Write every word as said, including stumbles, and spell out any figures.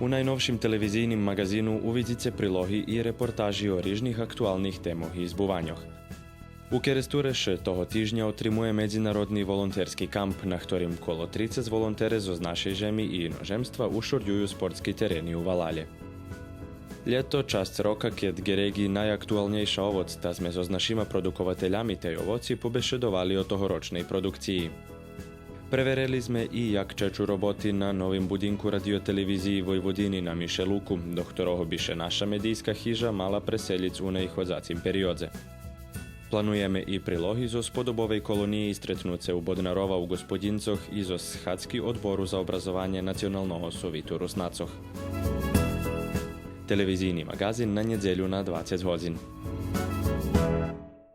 У найновшим телевизийним маґазину увидзице прилоги и репортажи о рижних актуалних темох и збуваньох. У Керестуре ше того тижня отримує медзинародни волонтерски камп, на хторим коло трицец волонтере зоз нашей жеми и иножемства ушордюю спортски терени у валалє. Лєто, часц рока кед ґереґи найактуалнєйша овоц, та зме зоз нашима продукователями тей овоци побешедовали о тогорочней продукциї. Преверели зме и як чечу роботи на новим будинку Радио-телевизиї Войводини на Мишелуку, до хторого би ше наша медийска хижа мала преселїц у наиходзацим периодзе. Плануєме и прилоги зоз подобовей колониї, стретнуце у Боднарова у Ґосподїнцох и зоз схадзки Одбору за образованє Националного совиту Руснацох. Телевизийни маґазин на нєдзелю на двацец годзин.